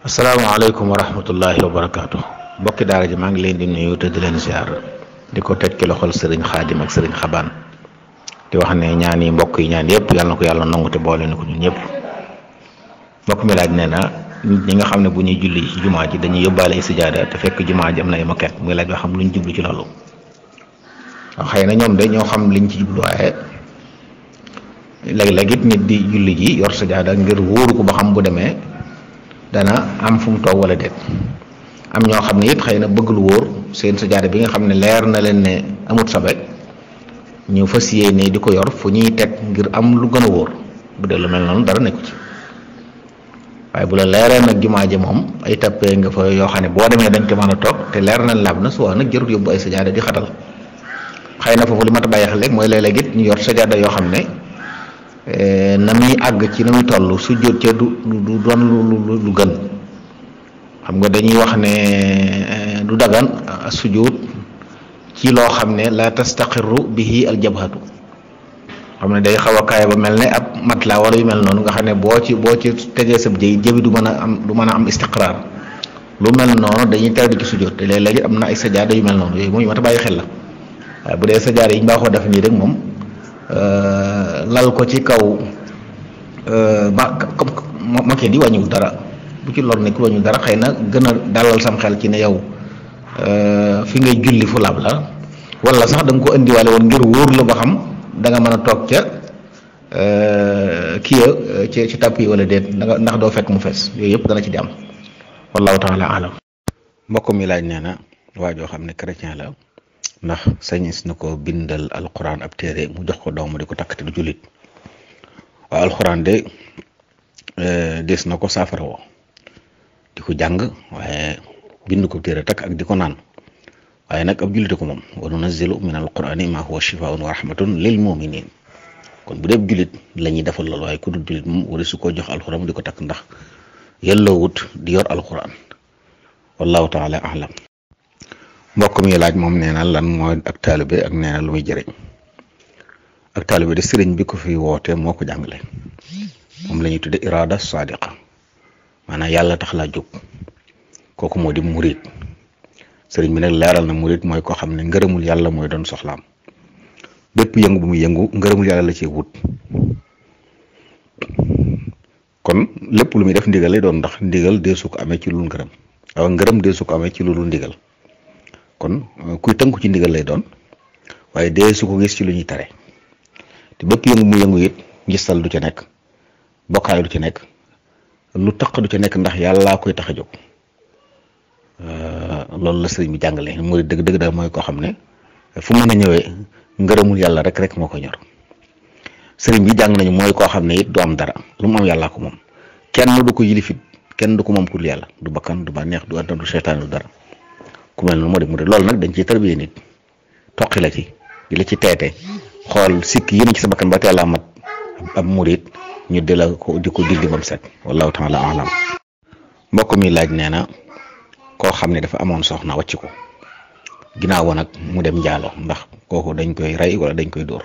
asalaamaaleykum wa rahmatullahi wa barakaatu. mbokki daara ji maa ngi leen di nuyu te di leen ziar di ko teg ci loxol sëriñ Xaadim ak sëriñ Xabaan di wax ne ñaan yi mbokk yi ñaan yëpp yàlla na ko yàlla nangu te boole na ko ñun ñëpp. mbokk mi laaj nee na ñi nga xam ne bu ñuy julli ci jumaa ji dañuy yóbbaale ay sijaada te fekk jumaa ji am na ay moquette muy laaj ba xam luñ jublu ci loolu. waaw xëy na ñoom de ñoo xam liñ ci jublu waaye léeg-léeg it nit di julli ji yor sijaada ngir wóoru ko ba xam bu demee dana am fu mu toog wala déet. am ñoo xam ne it xëy na bëgg lu wóor seen sajaada bi nga xam ne leer na leen ne amut sabe ñu fas yéene di ko yor fu ñuy teg ngir am lu gën a wóor bu dee lu mel noonu dara nekku ci waaye bu la leeree nag jumaa ji moom ay tappee nga fa yoo xam ne boo demee dañ ko mën a toog te leer na laab na suwaa nag jarut yóbbu ay sajaada di xatal. xëy na foofu li ma ta bàyyi xel rek mooy léeg-léeg it ñu yor sajaada yoo xam ne na muy àgg ci na muy toll su jot ca du doon lu gën. xam nga dañuy wax ne du dagan sujud ci loo xam ne la tastaqirru bihi aljabhatu xam ne day xaw a kaay ba mel ne ab mat la wala yu mel noonu nga xam ne boo ci tegee sab jëbi du mën a am istiqraar lu mel noonu dañuy tere di ci sujud te léeg-léegi am na ay sajaada yu mel noonu yooyu moom yu mat a bàyyi xel la waaye bu dee sajaada yi ñu baaxoo def nii rek moom lal ko ci kaw ma kii di wàññiwul dara. bu ci lor nekk wañu dara xëy na gën a dalal sam xel ci ne yow fi ngay julli fu laab la wala sax da nga ko indiwaale woon ngir wóor la ba xam da nga mën a toog ca ci tàpp yi wala déet ndax doo fekk mu fees yooyu yëpp dana ci di am wallahu taala alam. mbokk mi laaj nee na waa joo xam ne chrétien la ndax sañis na ko bindal alquran ab téere mu jox ko doomu di ko takk te du jullit waaw alquran de des na ko saafara woo di ko jàng waaye bind ko téere takk ak di ko naan waaye nag ab jullite ko moom wa nunazzilu min alqurani ma huwa shifaun wa rahmatun lil muminin kon bu dee jullit la ñuy defal loolu waaye ku dul jullit moom wala su ko jox alquran di ko takk ndax yelloowut di yor alquran wallahu taala alam. mbokk mi laaj moom nee na lan mooy ak taalibe ak nee na lu muy jëriñ ak taalibe de sëriñ bi ko fi woote moo ko jàngale moom la ñuy tudde irada sadiqa maanaam yàlla tax laa jóg kooku moo di murid sëriñ bi nag leeral na murid mooy koo xam ne ngërëmul yàlla mooy doon soxlaam bépp yëngu bu muy yëngu ngërëmul yàlla la ci wut kon lépp lu muy def ndigal lay doon ndax ndigal dee su ko amee ci lu ngërëm waaw ngërëm dee su ko amee ci lu ndigal kon kuy tënku ci ndigal lay doon waaye dee su ko gis ci lu ñuy tare te bépp yëngu mu yëngu it ngistal du ca nekk bokkaay du ca nekk lu taq du ca nekk ndax yàllaa koy tax a jóg loolu la sëriñ bi jàngale murid dëgg-dëgg daal mooy koo xam ne fu mën a ñëwee ngërëmul yàlla rek moo ko ñor sëriñ bi jàng nañu mooy koo xam ne it du am dara lu mu am yàllaa ko moom kenn du ko yilifit kenn du ko moom ku dul yàlla du bakkan du bànneex du àdduna du seytaan du dara ku mel noonu moo di murid loolu nag dañ ciy tarbiyee nit toqi la ci di la ci teete xool sikk yi ci sa bakkan ba teel a mat ab murid ñu di ko dindi ba mu set wallahu taala alam. mbokk mi laaj nee na koo xam ne dafa amoon soxna wàcc ko ginnaaw nag mu dem njaalo ndax kooku dañ koy rey wala dañ koy dóor.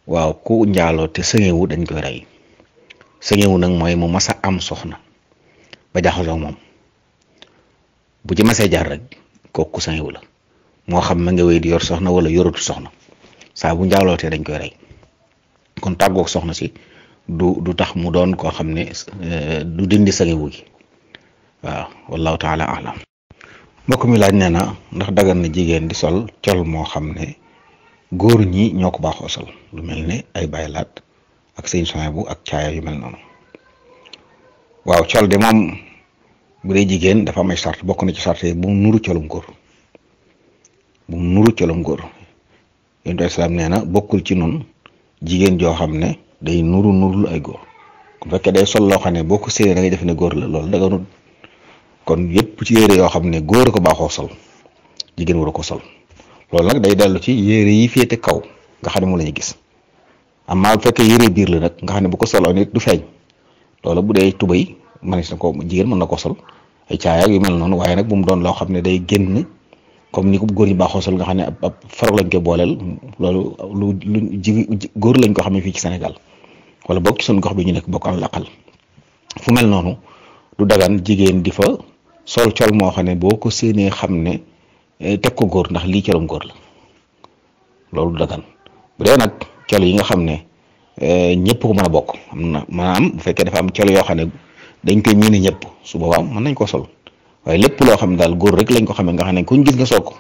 waaw ku njaaloo te sëŋewu dañ koy rey sëŋewu nag mooy mu masa am soxna ba jaxasoo moom bu ci masee jaar rek kooku sëŋewu la moo xam ma nga wéy di yor soxna wala yoratu soxna saa bu njaalootee dañ koy rey kon tàggoog soxna si du tax mu doon koo xam ne du dindi sëŋewu gi waaw wallahu taala alam. mbokk mi laaj nee na ndax dagan na jigéen di sol col moo xam ne góor ñi ñoo ko baaxoo sol lu mel ne ay baylaat ak sëñ soin bu ak caaya yu mel noonu. waaw col de moom bu dee jigéen dafa am ay sart bokk na ci sart yi bu mu nuru colum góor yonent islaam nee na bokkul ci nun jigéen joo xam ne day nurul ay góor bu fekkee day sol loo xam ne boo ko séenee da ngay def ne góor la loolu daganul kon yépp ci yére yoo xam ne góor a ko baaxoo sol jigéen waru ko sol loolu nag day dellu ci yére yi féete kaw nga xam ne moom la ñu gis amaa bu fekkee yére biir la nag nga xam ne bu ko soloon nit du feeñ loolu bu dee tubéy manis na ko jigéen mën na ko sol ay caaya yu mel noonu waaye nag bu mu doon loo xam ne day génn comme ni ko góor ñi baaxoo sol nga xam ne ab farog lañ koy booleel loolu góor lañ ko xam ne fii ci Sénégal wala boog ci suñu gox bi ñu nekk bokk al aqal fu mel noonu du dagan jigéen di fa sol col moo xam ne boo ko séenee xam ne teg ko góor ndax lii colum góor la loolu du dagan bu dee nag col yi nga xam ne ñëpp ko mën a bokk am na maanaam bu fekkee dafa am col yoo xam ne dañ koy miine ñëpp su boobaa mën nañ ko sol waaye lépp loo xam ne daal góor rek lañ ko xamee nga xam ne kuñ gis nga sol ko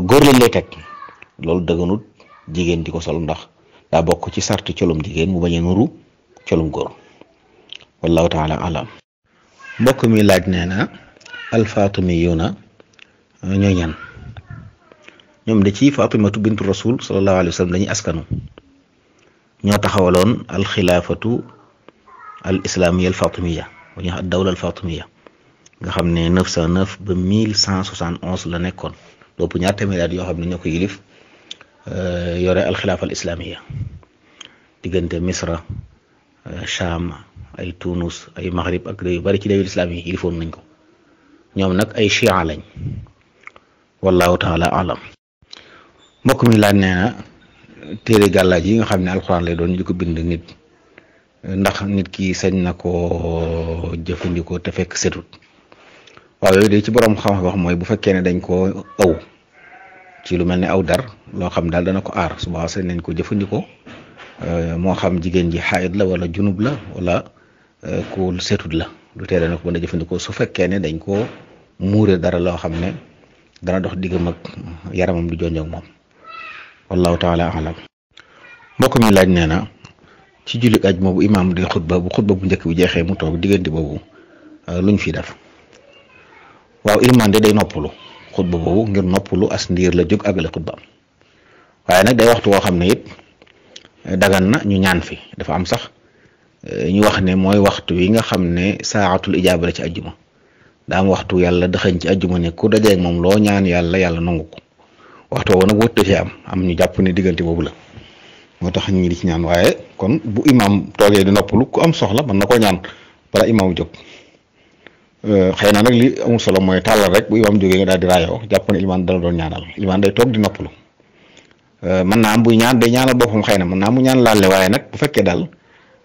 góor lañ lay teg loolu dëgganut jigéen di ko sol ndax daa bokk ci sarti colum jigéen mu bañ a nuru colum góor wallahu taala alam mbokk mi laaj nee na alfatimiyuna ñooy ñan ñoom de ci fatimatu bintu rasul sallallahu alayhi wa sallam dañuy askanu ñoo taxawaloon alxilaafatu al islamiya al fatimiya bu ñuy wax ad dawla al fatimiya nga xam ne 909 ba 1171 la nekkoon loolu ñaar téeméeri at yoo xam ne ñoo ko yilif yore alxilaafa al islamiya diggante misra Cham ay Tunus ay Maghrib ak réew yu bari ci réewu islam yi yilifoon nañ ko ñoom nag ay chia lañ wallahu taala alam mbokk mi laaj nee na téere gàllaaj yi nga xam ne alxuraan lay doon ñu ko bind nit ndax nit ki sañ na ko jëfandikoo te fekk setut waaw yooyu de ci borom xam wax mooy bu fekkee ne dañ koo aw ci lu mel ne aw dar loo xam daal dana ko aar suba sañ nañ ko jëfandikoo moo xam jigéen ji xaayit la wala junub la wala ku setut la lu tee dana ko mën a jëfandikoo su fekkee ne dañ koo muure dara loo xam ne dana dox diggam ak yaramam du jonjoog moom wallahu taala alam mbokk mi laaj nee na ci julli aj moo bu imaam di xutba bu njëkk bi jeexee mu toog diggante boobu luñ fi def waaw ilimaan de day noppalu xutba boobu ngir noppalu as ndiir la jóg àggale xutbaam waaye nag day waxtu woo xam ne it dagan na ñu ñaan fi dafa am sax ñu wax ne mooy waxtu wi nga xam ne saatul ijaaba la ci ajjuma daa am waxtu yàlla dëxañ ci ajjuma ne ku dajeeg moom loo ñaan yàlla nangu ko waxtu woowu nag wëtte ci am ñu jàpp ne diggante boobu la moo tax ñu ngi di ci ñaan waaye kon bu imaam toogee di noppalu ku am soxla mën na koo ñaan bala imaam jóg xëy na nag li amul solo mooy tàllal rek bu imaam jógee nga daal di raayoo jàpp ne imaam dala doon ñaanal imaam day toog di noppalu mën naa am buy ñaan day ñaanal boppam xëy na mën naa mu ñaan laale waaye nag bu fekkee daal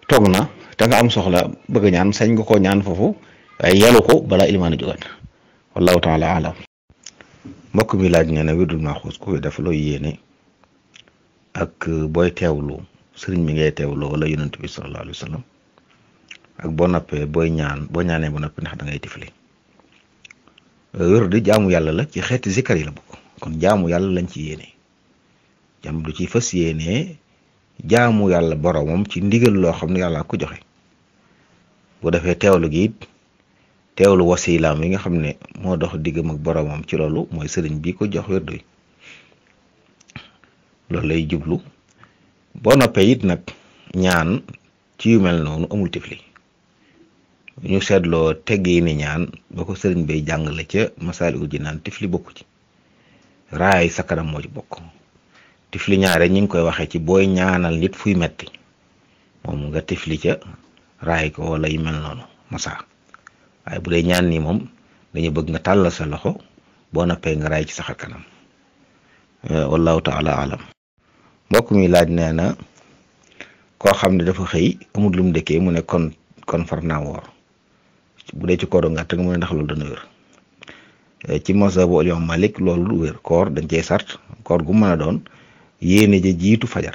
toog na te nga am soxla bëgg a ñaan sañ nga koo ñaan foofu waaye yelu ko balaa imaam a jógaat wallahu taala alam mbokk mi laaj nee na wirdul maaxuus ku koy def looy yéene ak booy teewlu sëriñ mi ngay teewlu wala yonent bi sallallahu alayhi wa sallam ak boo noppee boo ñaanee ba noppi ndax da ngay tifli wér di jaamu yàlla la ci xeeti zikkar yi la bokk kon jaamu yàlla lañ ci yéene jàmm du ci fas yéene jaamu yàlla boromam ci ndigal loo xam ne yàlla ko joxe bu defee teewlu gi it teewlu wasilaam yi nga xam ne moo dox diggam ak boromam ci loolu mooy sëriñ bi ko jox wérdu yi loolu lay jublu boo noppee it nag ñaan ci yu mel noonu amul tifli ñu seetloo teggee ni ñaan ba ko sëriñ bay jàngale ca Masaalikul Jinaan tifli bokku ci raay sa kanam moo ci bokk tifli ñaare ñi ngi koy waxee ci booy ñaanal nit fuy metti moom nga tifli ca raay ko wala yu mel noonu masa waaye bu dee ñaan nii moom dañu bëgg nga tàllal sa loxo boo noppee nga raay ci sa xar kanam wallahu taala alam mbokk mi laaj nee na koo xam ne dafa xëy amul lu mu dëkkee mu ne kon far naa woor bu dee ci kooru ngàtt nga mu ne ndax loolu dana wér ci mazhabu Imam Malik loolu du wér koor dañ cey sart koor gu mën a doon yéene ja jiitu fajar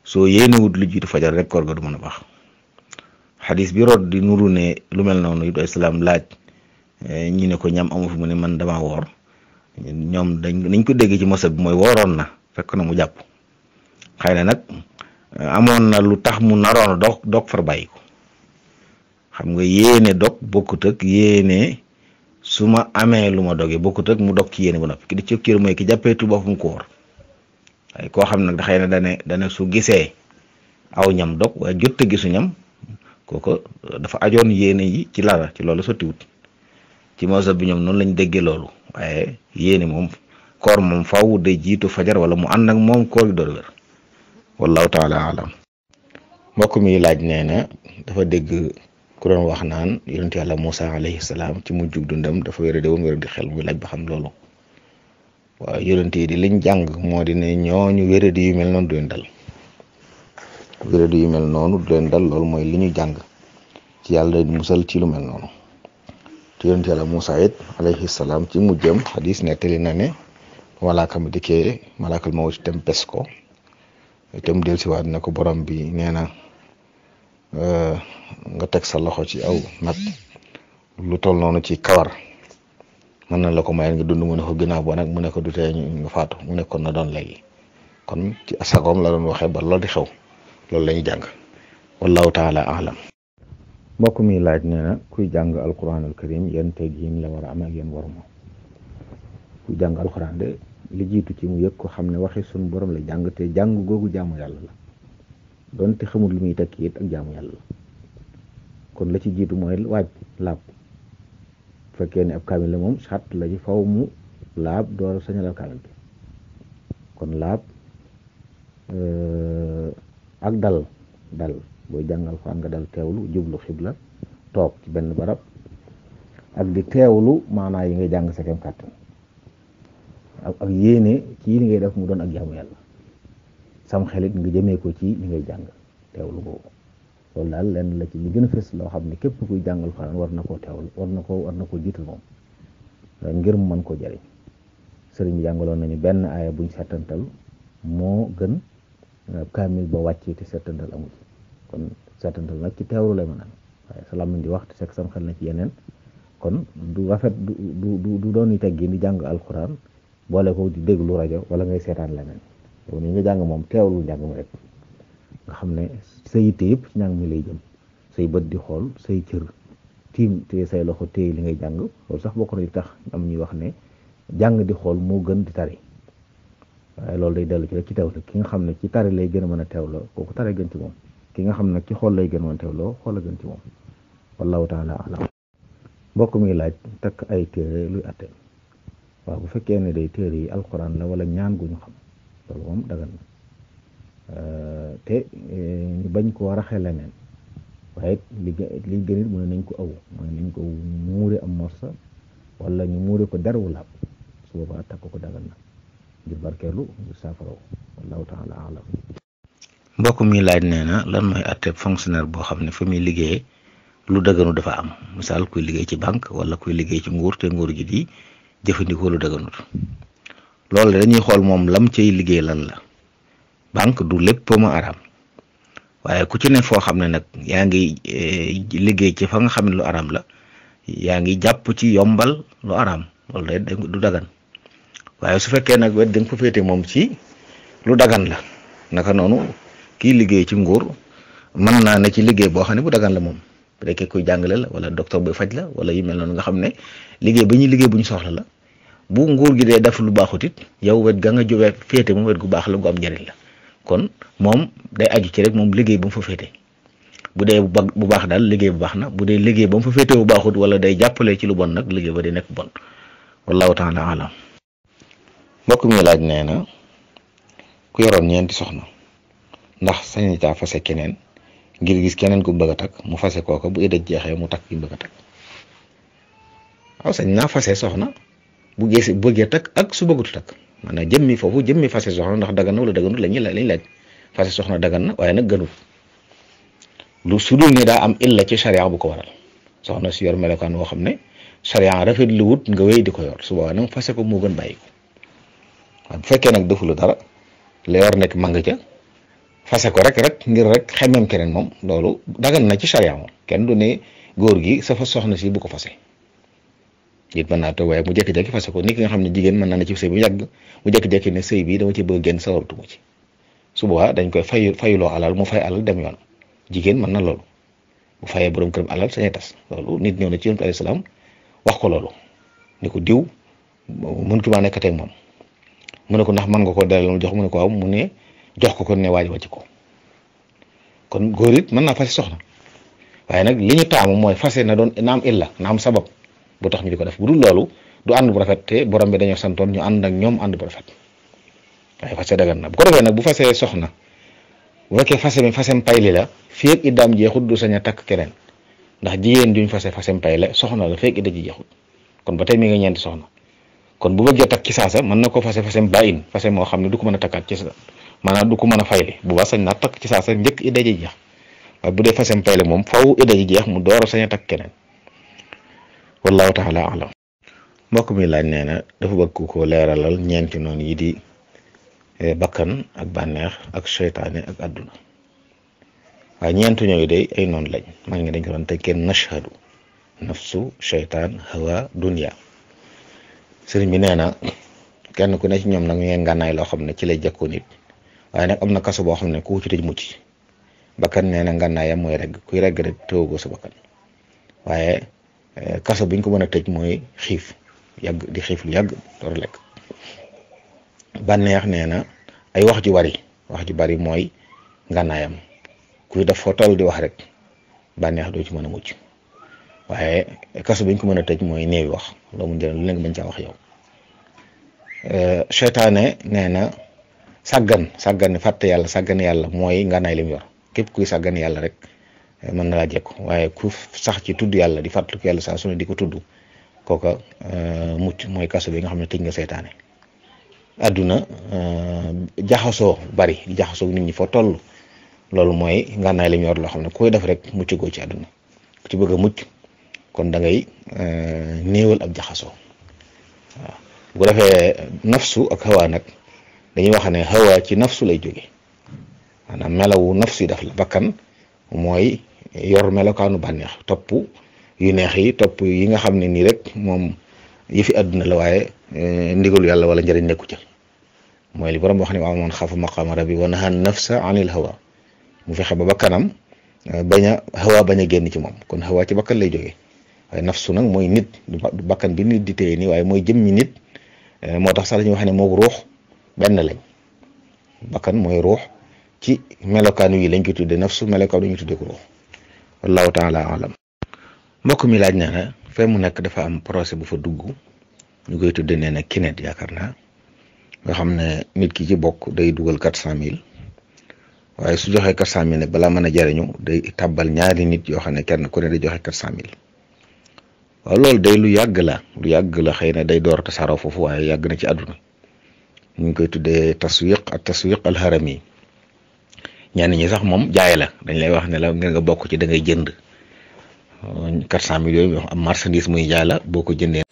soo yéenewut lu jiitu fajar rek koor ga du mën a baax xadis bi root di nuru ne lu mel noonu yu islaam laaj ñi ne ko ñam amu fi mu ne man dama woor ñoom nañ ko dégg ci mazhab bi mooy wooroon na fekk na mu jàpp xëy na nag amoon na lu tax mu naroon dog far bàyyi ko xam nga yéene dog bokkut ak yéene su ma amee lu ma dogee bokkut ak mu dog ci yéene ba noppi ki di ci kër mooy ki jàppeetu boppam ko wóor waaye koo xam nag xëy na dane su gisee aw ñam dog waaye jotte gisu ñam kooko dafa ajoon yéene yi ci lara ci loolu sottiwut ci mazhab bi ñoom noonu lañ déggee loolu waaye yéene moom koor moom faaw day jiitu fajar wala mu ànd ak moom koor gi door wér wallahu taala alam. mbokk mi laaj nee na dafa dégg ku doon wax naan yonent yàlla Moussa alayhi salaam ci mujjug dundam dafa wéradi woon wéradi xel muy laaj ba xam loolu. waaw yonent yi di liñ jàng moo di ne ñooñu wéradi yu mel noonu du leen dal. wéradi yu mel noonu du leen dal loolu mooy li ñu jàng ci yàlla day musal ci lu mel noonu. te yonent yàlla Moussa it alayhi salaam ci mujjam xadis nettali na ne malaaka ma dikkee malaakal mawt itam pes ko itam dellusiwaat na ko borom bi nee na nga teg sa loxo ci aw nag lu toll noonu ci kawar mën na la ko mayal nga dund mu ne ko ginnaaw boo nag mu ne ko du tee nga faatu mu ne kon na doon léegi kon ci asagoom la doon waxee ba loolu di xew loolu la ñuy jàng wallahu taala alam. mbokk mi laaj nee na kuy jàng alquranul karim yan teggin la war a am ak yan waruma. kuy jàng alquran de li jiitu ci mu yëg ko xam ne waxi sunu borom la jàng te jàng googu jaamu yàlla la donte xamul lu muy tekki it ak jaamu yàlla la kon la ci jiitu mooy waaj laab bu fekkee ne ab kaamil la moom sart la ci faw mu laab door a sañal ab kaamil bi kon laab ak dal booy jàng alxuraan nga dal teewlu jublu xibla toog ci benn barab ak di teewlu maanaa yi ngay jàng sa kem kàttan ak yéene ci li ngay def mu doon ak jaamu yàlla sam xelit nga jëmee ko ci li ngay jàng teewlu boobu loolu daal lenn la ci li gën a fës loo xam ne képp kuy jàng alxuraan war na koo teewlu war na koo jiital moom ngir mu mën koo jariñ sëriñ bi jàngaloon nañu benn aaya buñ settantal moo gën kaamil ba wàccee te settantal amu ci kon settantal nag ci teewlu lay mën a waaye sa làmmiñ di wax te fekk sam xel na ci yeneen kon du rafet du doon teggi di jàng alxuraan boole ko di déglu rajo wala ngay seetaan leneen yow ni nga jàng moom teewlu njàng mi rek nga xam ne sa yitte yëpp ci njàng mi lay jëm say bët di xool say cër tiim te say loxo téye li ngay jàng loolu sax bokk na di tax am ñuy wax ne jàng di xool moo gën di tari waaye loolu day dellu ci rek ci teewlu ki nga xam ne ci tari lay gën a mën a teewloo kooku tari gën ci moom ki nga xam ne nag ci xool lay gën a mën a teewloo xool a gën ci moom wallahu taala alam. mbokk mi laaj takk ay téere luy atte waaw bu fekkee ne day téere yi alquran la wala ñaan gu ñu xam loolu moom dagan na te ñu bañ koo raxe leneen waaye li gën it mu ne nañ ko aw mooy nañ ko muure am morsa wala ñu muure ko derwu laab su boobaa takk ko dagan na ngir barkeelu ngir saafaraw wallahu taala alam. mbokk mi laaj nee na lan mooy atteb fonctionnaire boo xam ne fa muy liggéeyee lu dëgganu dafa am misaal kuy liggéey ci banque wala kuy liggéey ci nguur te nguur gi di jëfandikoo lu dëgganut loolu dañuy xool moom lam cay liggéey lan la banque du lépp ma araam waaye ku ci ne foo xam ne nag yaa ngi liggéey ci fa nga xam ne lu araam la yaa ngi jàpp ci yombal lu araam loolu day du dagan waaye su fekkee nag wet da nga ko féete moom ci lu dagan la naka noonu kii liggéey ci nguur mën naa ne ci liggéey boo xam ne bu dagan la moom bu fekkee kuy jàngale la wala docteur buy faj la wala yu mel noonu nga xam ne liggéey ba ñuy liggéey bu ñu soxla la bu nguur gi dee def lu baaxut it yow wet ga nga jógee féete moom wet gu baax la gu am njëriñ la kon moom day aju ci rek moom liggéey ba mu fa féete bu dee bu baax daal liggéey bu baax na bu dee liggéey ba mu fa féete bu baaxut wala day jàppale ci lu bon nag liggéey ba day nekk bon wallahu taala alam. mbokk mi laaj nee na ku yoroon ñeenti soxna ndax sañ caa fase keneen ngir gis keneen ku bëgg a takk mu fase kooka bu idda jeexee mu takk ki bëgg a takk waaw sañ naa fase soxna bu geesi bëggee takk ak su bëggutu takk maanaam jëmmi foofu jëmmi fase soxna ndax dagan na wala daganut lañuy laaj fase soxna dagan na waaye nag gënut lu su dul ne daa am illa ci charia bu ko waral soxna si yor melokaan woo xam ne charia rafet lu wut nga wéy di ko yor su boobaa nag fase ko moo gën bàyyi ko waaye bu fekkee nag defu lu dara la yor nekk màng ca fase ko rek ngir rek xemmeem keneen moom loolu dagan na ci charia moom kenn du ne góor gi sa fa soxna si bu ko fase it mën naa toog waaye mu jékki-jékki fase ko ni ki nga xam ne jigéen mën naa ne ci sëy bu yàgg mu jékki-jékki ne sëy bi dama ci bëgg génn sawartuma ci su boobaa dañ koy fayuloo alal mu fay alal dem yoon jigéen mën na loolu bu fayee borom këram alal sañay tas loolu nit ñëw na ci yonent alayhi salaam wax ko loolu ni ko diw mënutuma nekkateeg moom mu ne ko ndax mën nga ko dalal mu jox mu ne ko waaw mu ne jox ko ne waaj wàcc ko kon góor it mën naa fase soxna waaye nag li ñu taamu mooy fase na doon na am illa na am sabab bu tax ñu di ko def bu dul loolu du ànd bu rafet te borom bi dañoo santoon ñu ànd ak ñoom ànd bu rafet waaye fase dagan na bu ko defee nag bu fasee soxna bu fekkee fase mi fasem payli la fii ak iddaam jeexut du sañ a takk keneen ndax jigéen duñ fasem pay la soxna la fii ak idda ji jeexut kon ba tey mi nga ñeenti soxna kon bu bëggee takk ci saasa mën na ko fasem bàyyin fase moo xam ne du ko mën a takkaat ci sa maanaam du ko mën a fayli bu baax sañ naa takk ci saasa njëkk idda ji jeex waaye bu dee fasem pay la moom faw idda ji jeex mu door a sañ a takk keneen wallahu taala alam. mbokk mi laaj nee na dafa bëgg ko leeralal ñeenti noonu yi di bakkan ak bànneex ak seytaane ak àdduna waaye ñeenti ñooyu day ay noonu lañ maa ngi dañ ko doon teg kenn nashhadu nafsu seytaan hawa dunya sëriñ bi nee na kenn ku ne ci ñoom nag ngeen ngànnaay loo xam ne ci lay jëkkoo nit waaye nag am na kaso boo xam ne ku ci tëj mucc bakkan nee na ngànnaayam mooy regg kuy regg rek tëwagoo sa bakkan waaye kaso biñ ko mën a tëj mooy xiif yàgg di xiif lu yàgg door lekk. bànneex nee na ay wax ju bari mooy ngànnaayam kuy def foo toll di wax rek bànneex doo ci mën a mucc waaye kaso biñ ko mën a tëj mooy néewi wax loo mun jël lu leen bañ caa wax yow. seytaane nee na sàggan fàtte yàlla sàggan yàlla mooy ngànnaay lim yor képp kuy sàggan yàlla rek mën na laa jekku waaye ku sax ci tudd yàlla di fàttaliku yàlla saa su ne di ko tudd kooka mucc mooy kaso bi nga xam ne tëj nga seytaane. àdduna jaxasoo bari di jaxasoo nit ñi foo toll loolu mooy ngànnaay lim yor loo xam ne koy def rek mucc goo ci àdduna ku ci bëgg a mucc kon da ngay néewal ab jaxasoo waaw bu ko defee nafsu ak hawa nag dañuy wax ne hawa ci nafsu lay jóge maanaam melawu nafsu yi daf la bakkan mooy yor melokaanu bànneex topp yu neex yi topp yi nga xam ne nii rek moom yi fi àdduna la waaye ndigalu yàlla wala njëriñ nekku ca mooy li borom wax ne wa man xaafa maqaama rabbi wa naha nafsa anil hawa mu fexe ba bakkanam bañ a génn ci moom kon hawa ci bakkan lay jógee waaye nafsu nag mooy nit du bakkan bi nit di téye nii waaye mooy jëmmi nit moo tax sax la ñuy wax ne moog ruux benn lañ bakkan mooy ruux ci melokaan wi lañ ko tuddee nafsu melokaan wi ñu tuddee ko ruux wallahu taala alam. mbokk mi laaj na ne fee mu nekk dafa am procès bu fa dugg ñu koy tuddee nee na kinet yaakaar naa nga xam ne nit ki ci bokk day dugal 400,000 waaye su joxee 400,000 nag balaa mën a jariñu day tàbbal ñaari nit yoo xam ne kenn ku ne day joxe 400,000 waaw loolu day lu yàgg la xëy na day door a tasaaroo foofu waaye yàgg na ci àdduna ñu ngi koy tuddee taswiq al harami ñenn ñi sax moom jaay la dañ lay wax ne la ngeen nga bokk ci da ngay jënd 400,000 yooyu am marchandise muy jaay la boo ko jëndee